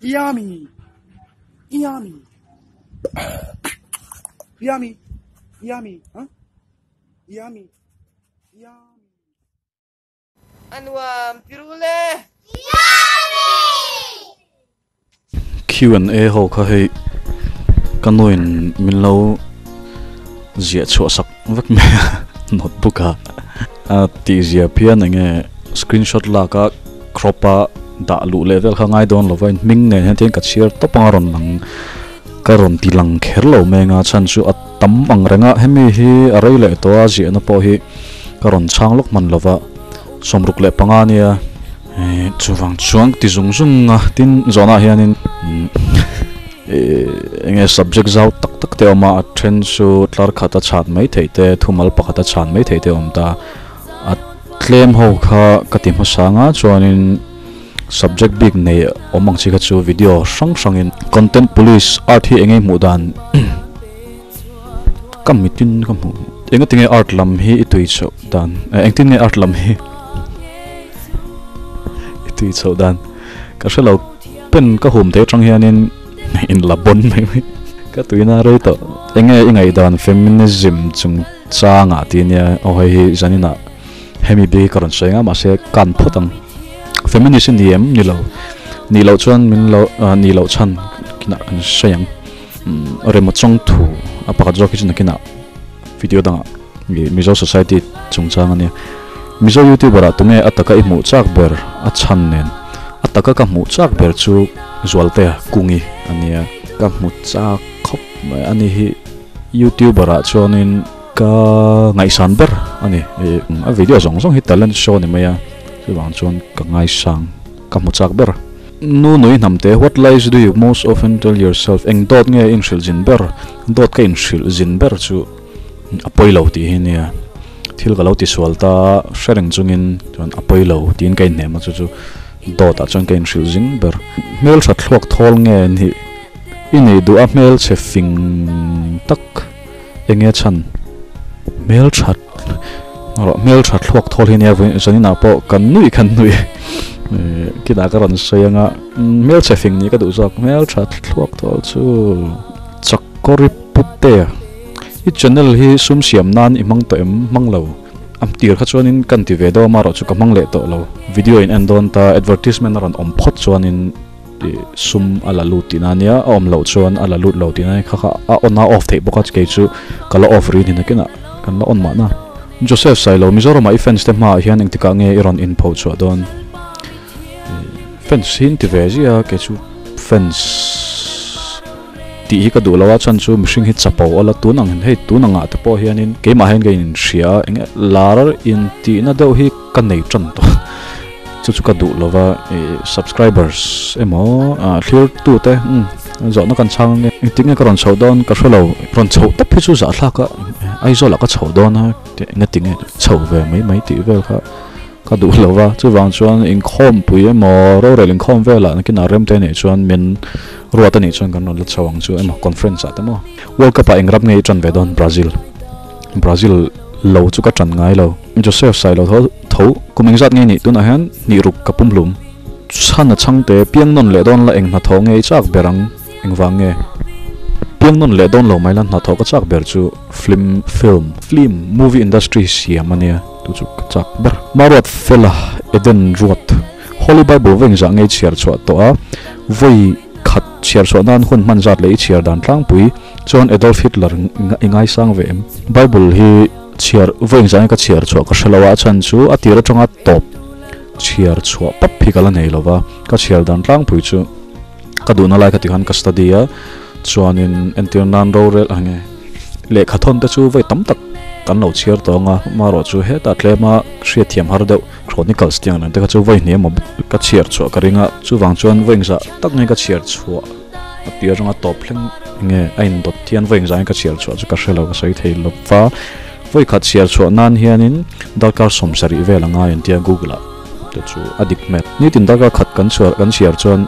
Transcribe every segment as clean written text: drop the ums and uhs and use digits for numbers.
Yummy! Yummy! Yummy! Yummy! Huh? Yummy! Yummy! A nuam ti ru le! Q and A ho kha hei ka nuin min lo ziah chhuah sak vek mai a notebook ah a tih zia phian eng nge screenshot lak a crop a dah luh leh vel kha ngai dawn lo va in hming nen hian tihian ka chhiar tawp anga rawn lang ka rawn ti lang kher lo mai anga chhan chu a tam ang reng a hemi hi a rei leh tawh a ziahna pawh hi ka rawn chhang lawk hman lo va 65 ania eh chuvang chuan ti zung zung a tin zawhna ah hianin eh enge subject zau tak tak te a awm a a then chu tlar khat a chhan mai theih te thumal pakhat a chhan mai theih te a awm ta a tlem ho kha ka ti hmasa anga chuanin subject bik nei awm ang chi kha chu video hrang hrangin content police art hi enge hmuh dan ka mitin ka hmuh enga tinge art lam hi i tui chhoh dan eh engtin nge art lam hi i tui chhoh dan ka hrelo pen ka hum thei atang hianin in la bon mai mai ka tuina rei tawh enge i ngaihdan feminism chung changah tih ania aw hei hi zaninah hemi bik hi ka rawn sawi ang a mahse kan phawt ang feminist i ni em ni lo nih loh chuan min lo nih loh chhan kinah kan sawi ang rema chawng thu a pakhat zawk hi chu nakinah video dangah Mizo society chungchang ania Mizo youtuber ah tunge a taka i hmuh chak ber a chhan nen a taka ka hmuh chak ber chu Zualtea Kungi ania ka hmu chak khawp mai ani hi youtuber ah chuanin ka ngaihsan ber ani a video zawng zawng hi talent show ani mai a chuvang chuan ka ngaisang ka hmu chak ber. Nu nui hnam te what lies do you most often tell yourself eng dawt nge inhrilh zin ber dawt ka inhrilh zin ber chu a pawi lo tih hi nia thil ka lo ti sual ta hre reng chungin chuan a pawi lo tiin ka inhnem a chu chu dawt ah chuan ka inhrilh zing ber hmeltha thluak thawl nge nih i nei duh a hmelchhe fing tak enge chhan hmeltha rawh hmeltha thluak thawl hi nia zaninah pawh kan nuih kan nuih kinah ka rawn sawi anga hmelchhe fing nih ka duh zawk hmeltha thluak thawl chu chakawri pute i channel hi sum siam nan i hmang tawh em hmang lo a tir kha chuanin kan ti ve deuh a marawh chu ka hmang leh tawh lo video in en dawn ta advertisement a rawn awm phawt chuanin Tih sum a la lut tihna ania, a awm loh chuan a la lut lo tihna ania, kha kha a on a off theih bawk a, kei chu ka la off rih ni nakinah kan la on mahna. Joseph Sailo, Mizoramah i fans te hmaah hian engtikah nge i rawn inpho chhuah dawn? Fans hi an ti ve zia a, kei chu fans tih hi ka duh lo a, chhan chu mihring hi chapo a la tun ang hei tun angah te pawh hianin keimah hian ka inhria a, enge lar intihna deuh hi ka nei tan tawh chu chu ka duh lova ih subscribers emaw ah thlir tu te umm zawhna kan chhang ange engtin nge ka rawn chhoh dawn ka hrelo rawn chhoh tawp hi chu zahthlak a Aizawl ah ka chhoh dawn a eng ati nge chho ve mai mai tih vel kha ka duh lova chuvang chuan inkhawmpui emaw rorel inkhawm velah nakinah rem te anih chuan min ruat anih chuan kan rawn la chho ang chu emaw conference ah te maw world cup ah eng ram nge i tan ve dawn Brazil Brazil lo chu ka tan ngai lo. Joseph Sailo tho tho kum engzat nge nih tunah hian hnih ruk ka pum hlum. Chhan a chhangte piang nawn leh dawn la eng hnathawh nge i chak ber ang engvang nge? Piang nawn leh dawn lo mai la hnathawh ka chak ber chu film film film movie industry siam a nia tu chu ka chak ber. Maruat Fela Eden Ruat Holy Bible vawi engzah nge i chhiar chhuah tawh a vawi khat chhiar chhuah nan hun hman zat leh i chhiar dan tlangpui chuan Adolf Hitler i ngaisang ve em? Bible hi Chhiar vawiin zan ka chhiar chhuah ka hre lo a, a chhan chu a tir atanga tawp chhiar chhuah pap hi ka la nei lo va, ka chhiar dan tlangpui chu ka duhna lai kha tikhan ka study a, chuanin entir nan rorel ang nge lehkha thawn te chu vawi tam tak kan lo chhiar tawh ang a, amaherawh chu hetah tlema hriatthiam har deuh Chronicles tih ang reng te kha chu vawi hnih emaw ka chhiar chhuah ka ring a, chuvang chuan vawi engzah tak nge ka chhiar chhuah. A tir atanga tawp thleng nge a indawt hian vawi engzah nge ka chhiar chhuah chu ka hre lo ka sawi thei lo va, vawi khat chhiar chhuah nan hianin darkar 70 vel a ngai an tia Google ah te chu a dik hmel. Nitin darkar khat kan chhuar kan chhiar chuan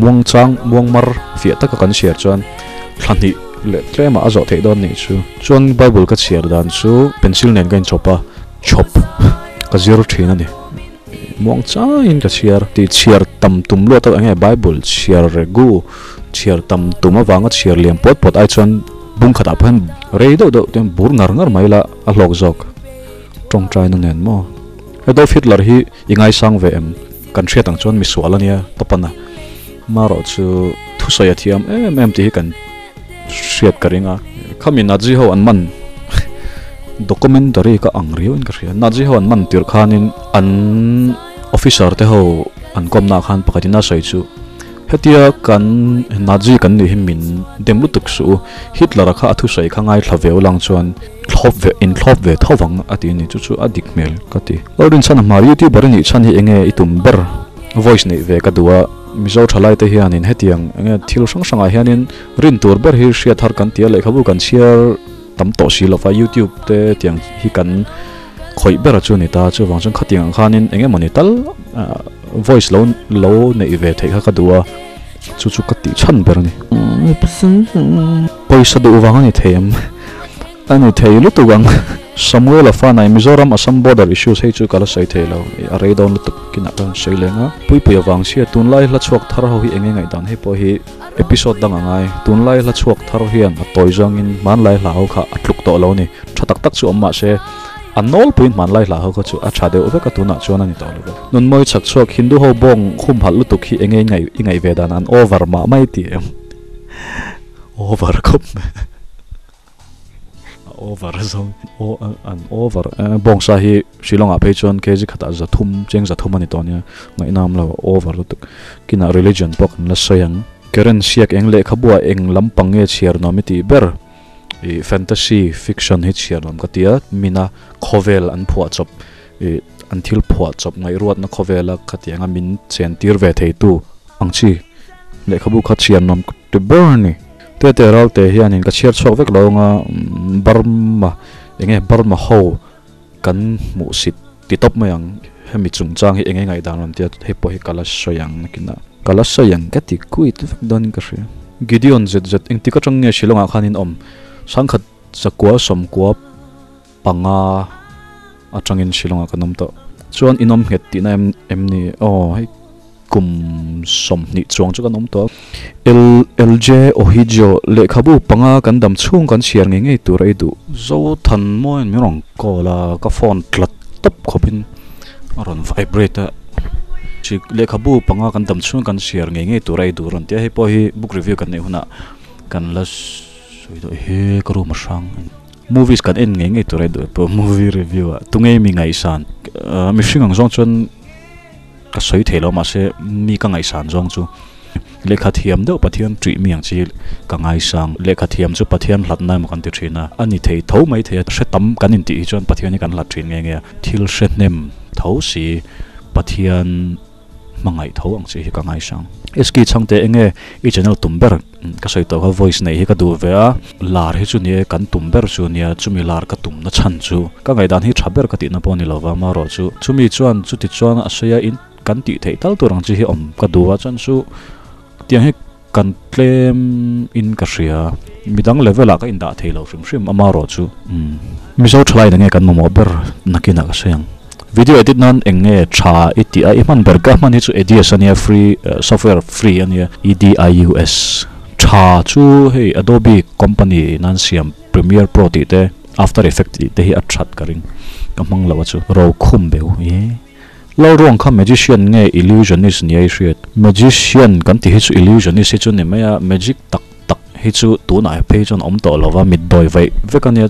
muang chang muang mar fiah taka kan chhiar chuan thla hnih leh tlemah a zawh theih dawn nih chu. Chuan Bible ka chhiar dan chu pencil nen ka inchawp a, chawp ka zir thin a ni. Muang changin ka chhiar tih chhiar tam tum luat a enge Bible chhiar regu chhiar tam tum avanga chhiar liam pawt pawt ai chuan bung khatah pawh hian rei deuh deuh te hian bur ngar ngar mai ila a hlawk zawk tawngtaina nen maw. Adolf Hitler hi i ngaisang ve em? Kan hriat ang chuan misual a nia tawp a na. Marawh chu thusawi a thiam em em tih hi kan hriat ka ring a. Khami Nazi ho an man documentary ka ang riau in ka hria. Nazi ho an man tirh khanin an officer te ho an kawmna ah khan pakhat in a sawi chu hetia kan Nazi kan nih hi min dem lutuk suh u. Hitler a kha a thusawi kha ngaithla ve ulang chuan thlawp ve in thlawp ve tho vang a ti a ni. Chu chu a dik hmel ka ti. Lalrinchhan a hmar youtuber a nih chhan hi enge i tum ber? Voice neih ve ka duh a, Mizo thalai te hianin hetiang enge thil hrang hrangah hianin rin tur ber hi hriat har kan ti a, lehkhabu kan chhiar tam tawh si lova YouTube te tiang hi kan khawih ber a chu ni ta, chuvang chuan khatiang ang khanin eng emawni tal voice lo lo neih ve theih kha ka duh a, chu chu ka tih chhan ber a ni. Pawisa duh vang a ni thei em? A ni thei lutuk ang. Samuel a fanai Mizoram Assam border issues hei chu ka la sawi thei lo, a rei dawn lutuk kinah ka rawn sawi leng a. Puipuia vang chhia tunlai hla chhuak thar ho hi eng nge ngaihdan hei pawh hi episode dang a ngai. Tunlai hla chhuak thar hian a tawi zawngin hmanlai hla ho kha a tluk tawh lo ni. Tha tak tak chu awm mahse a nawlpuiin hmanlai hla ho kha chu a tha deuh vek a tunah chuan a ni tawh lo ve. Nunmawi chhak chhuak Hindu ho bawng humhalh lutuk hi eng nge i ngaih ve dan an over mah mai tih em? Over khawp mai. A over zawng aw an over bawngsa hi Shillong ah phei chuan kg khatah zathum cheng zathum a ni tawh ania ngaihnam lo a over lutuk kinah religion pawh kan la sawi ang Karen siak eng lehkhabu ah eng lampang nge chhiar nuam i tih ber ih fantasy fiction hi chhiar nuam ka tia mina khawvel an phuah chawp ih an thil phuah chawp ngaihruatna khawvela khatianga min chen tir ve thei tu ang chi lehkhabu kha chhiar nuam ka ti ber a ni. Tete Ralte hianin ka chhiar chhuak vek lo anga Burma enge Burma ho kan hmuh sit ti tawp mai ang hemi chungchang hi enge ngaihdan rawn tia hei pawh hi ka la sawi ang nakinah ka la sawi ang ka ti kuit vek dawnin ka hria. Gideon zet zet engtik atang nge Shillong ah khan in awm sangkhat zakua sawmkua panga atangin Shillong ah kan awm tawh chuan in awm nghet tihna em em ni aw hei kum 20 chuang chu kan awm tawh a L LJ Ohijo lehkhabu panga kan dam chhung kan chhiar ngei ngei tur a i duh. Zothan mawiin min rawn call a ka phone tlat tawp khawpin a rawn vibrate a lehkhabu panga kan dam chhung kan chhiar ngei ngei tur a i duh rawn ti a hei pawh hi book review kan neih hunah kan la sawi daih he ka room a hrang. Movies kan en ngei ngei tur a duh pawh movie review ah tunge mi ngaihsan mihring ang zawng chuan ka sawi thei lo mahse mi ka ngaihsan zawng chu lehkha thiam deuh Pathian ṭih mi ang chi ka ngaisang lehkha thiam chu Pathian hlatna emaw kan ti ṭhin a a ni thei tho mai thei a hre tam kan intih hi chuan Pathian hi kan hlat ṭhin nge nge a thil hre hnem tho si Pathian hmangaih tho ang chi hi ka ngaisang. Eski chhangte enge i channel tum ber ka sawi tawh kha voice neih hi ka duh ve a, lar hi chu nia kan tum ber chu nia chumi lar ka tum na chhan chu ka ngaihdan hi tha ber ka tihna pawh ni lova marawh chu chumi chuan chuti chuan a sawi a in kan tih theih tal tur ang chi hi awm ka duh a chuan chu tiang hi kan tlem in ka hria midang level ah ka indah thei lo hrim hrim amarawh chu umm Mizo thalai enge kan mamawh ber nakinah ka sawi ang video edit nan eng nge tha i tih a i hman ber ka hman hi chu Edius ania free software free ania E-D-I-U-S tha chu hei Adobe company nan siam Premiere Pro tih te After Effect tih te hi a that ka ring ka hmang lo a chu Rokhum beu ye. Lalruang kha magician nge illusionist nia i hriat? Magician kan tih hi chu illusionist hi chu ni mai a, magic tak tak hi chu tunah phei chuan awm tawh lo va, mit dawi vaih vek a nia,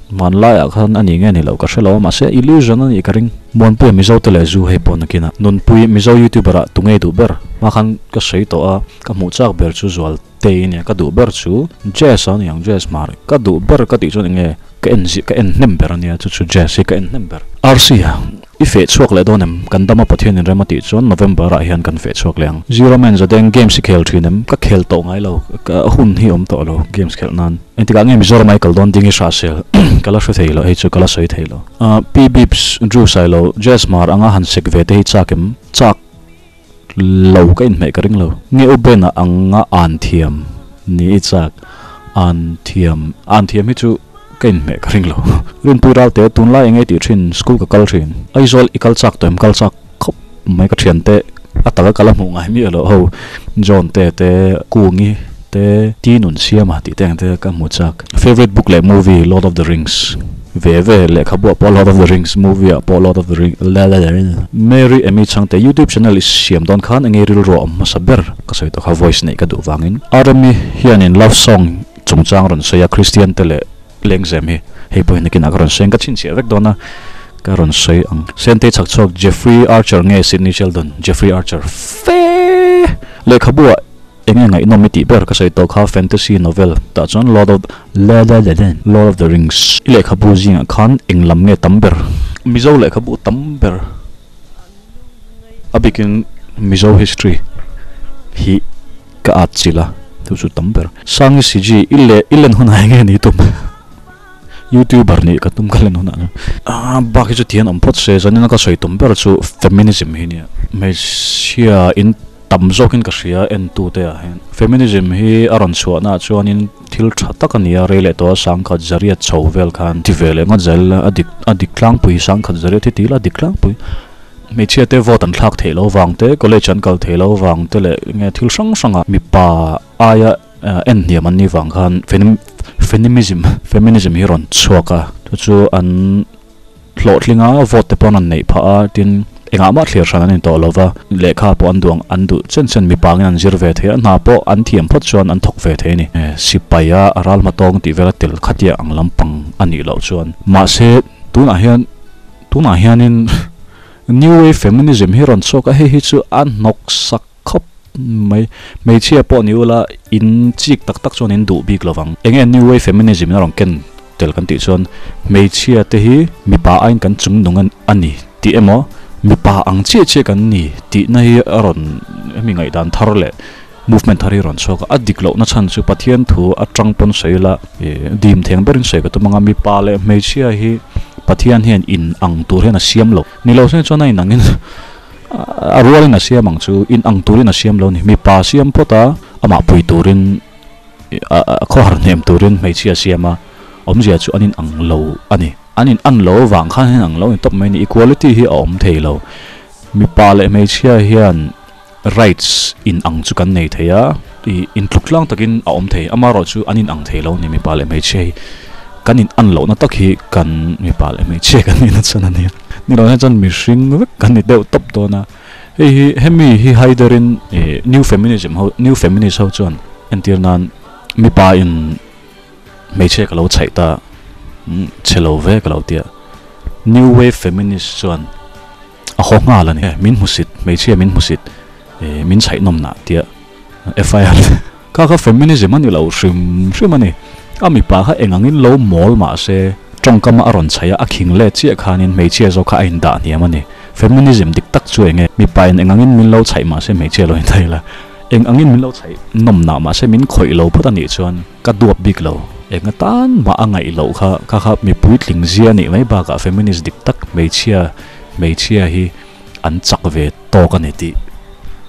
hmanlaiah khan a ni nge ni loh ka hre lo a, mahse illusion a nih ka ring. Muanpuia Mizo te leh zu hei pawh nakinah Nunpui Mizo youtuber ah tunge duh ber? Hma khan ka sawi tawh a, ka hmuh chak ber chu zual tei a nia, ka duh ber chu Jazz a ni ang, Jazz hmar ka duh ber ka tih chuan enge ka en zih ka en hnem ber a nia, chu chu Jazz hi ka en hnem ber. Rc a. I feh chhuak leh dawn em? Kan dama Pathian in rem a tih chuan November ah hian kan feh chhuak leh ang. Zero Man Zadeng games i khel thin em? Ka khel tawh ngai lo, ka hun hi awm tawh lo games khelh nan. Engtikah nge Mizoram ai kal dawn ding i hra sel? Ka la hre thei lo, hei chu ka la sawi thei lo. Pi Bibbs, Drew Sailo, Jazz Hmar anga han sek ve te hi chak em? Chak lo ka inhmeh ka ring lo. Nge U Ben-a anga an thiam ni i chak? An thiam, an thiam hi chu ka inhmeh ka ring lo. Rinpui Ralte, tunlai eng nge tih thin? School ka kal thin. Aizawl i kal chak tawh em? Kal chak khawp mai ka thiante a taka ka la hmuh ngai miah loh ho John te te Kungi te Ti Nun Siama tih te ang te ka hmu chak. Favourite book leh movie Lord of the Rings ve ve lehkhabu ah pawh Lord of the Rings movie ah pawh Lord of the Ring Mary Amy Chhangte YouTube channel i siam dawn khan enge rilru a awm hmasa ber ka sawi tawh kha voice neih ka duh vangin Rmi hianin love song chungchang rawn sawi a Christian te leh Lengzem hi hei pawh hi nakinah ka rawn sawi ang ka chhinchhiah vek dawn a ka rawn sawi ang. Sentei chhak chhuak Jeffrey Archer nge Sidney Sheldon Jeffrey Archer fe lehkhabu ah enge ngaihnawm i tih ber ka sawi tawh kha fantasy novel tah chuan Lord of Lord of the Rings i lehkhabu zingah khan eng lam nge tam ber Mizo lehkhabu tam ber A bikin Mizo history hi ka at chilh a, chu chu tam ber. Sangi Siji, i leh i len hunah enge ni tum? Youtuber nih ka tum ka len hunah chuan. A bak hi chu tihian awm phawt se, zanin a ka sawi tum ber chu feminism hi nia. Hmeichhia in tam zawkin ka hria entute ah hian. Feminism hi a rawn chhuahna ah chuanin thil tha tak a ni a, rei leh tawh a sangkhat zariat chho vel khan ti ve leh ngawt zel a dik a dik tlangpui sangkhat zariat hi ti ila a dik tlangpui. Hmeichhia te vote an thlak theih loh vang te, college an kal theih loh vang te leh nge thil hrang hranga mipa aia en hniam an nih vang khan feminism feminism hi rawn chhuak a, chu chu an hlawhtling a, vote te pawh an rawn neih phah a, tin engah mah thlir hran an in tawh lo va, lehkha pawh an duh ang an duh chen chen mipa angin an zir ve thei a, hna pawh an thiam phawt chuan an thawk ve thei a ni. Sipai a ral hmatawng tih vela tel khatia ang lampang a nih loh chuan mahse tunah hian Tunah hianin New Wave Feminism hi rawn chhuak a, hei hi chu a hnawksak khawp mai. Hmeichhia pawh ni ula in chik tak tak chuan in duh bik lovang. Enge New Wave Feminism in a rawn ken tel kan tih chuan hmeichhia te hi mipa aiin kan chung nung a ni tih emaw mipa ang chiah chiah kan ni tihna hi a rawn hemi ngaihdan thar leh movement thar hi rawn chhuak a. A dik lohna chhan chu Pathian thu atang pawn sawi ila dim theng berin sawi ka tum ang a, mipa leh hmeichhia hi Pathian hian in ang tur hian a siam lo. Ni lo se chuan a in angin a rualin a siam ang chu in ang turin a siam lo a ni. Mipa siam phawt a, amah pui turin a khawhar hnem turin hmeichhia a siam a, awmzia chu an in ang lo a ni. An in an lo avang khan an in ang lo a ni tawp mai a ni. Equality hi a awm thei lo. Mipa leh hmeichhia hian Rights in ang chu kan nei thei a, ih intluk tlang takin a awm thei. Amaherawhchu an in ang thei lo ni mipa leh hmeichhia hi. Kan in an lohna tak hi kan mipa leh hmeichhia kan nihna chuan a nia. Ni lo hian chuan mihring vek kan ni deuh tawp dawn a. Hei hi hemi hi haiderin ih new feminism ho new feminist ho chuan entir nan mipa in hmeichhia ka lo chhaih ta chhe lo ve ka lo tia. New wave feminist chuan. A haw nghal a ni. Min hmusit, hmeichhia min hmusit, min chhaihnawm nah tia FIR kha kha feminism a ni lo hrim hrim a ni. A mipa kha eng angin lo mawl mah se tawngkama a rawn chhaih a, a khing let chiah khanin hmeichhia zawk kha a indah hniam a ni. Feminism dik tak chu eng nge? Mipa in eng angin min lo chhaih mah se hmeichhia lo inthai la, eng angin min lo chhaih nawm nah mah se min khawih lo phawt a nih chuan ka duap bik lo. Eng atan mah a ngaih loh kha kha kha mipui tling zia a nih mai bakah feminist dik tak hmeichhia hmeichhia hi an chak ve tawk a ni tih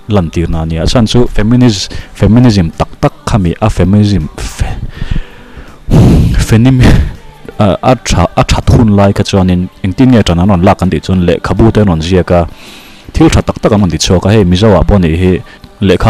lantirna a ni a. Chhan chu feminist feminism tak tak khami a feminism fe fenim a tha a that hun lai kha chuanin engtin nge tan an rawn lak kan tih chuan lehkhabu te an rawn ziak a, thil tha tak tak an rawn ti chhuak a, hei Mizo ah pawh nih hi lehkha.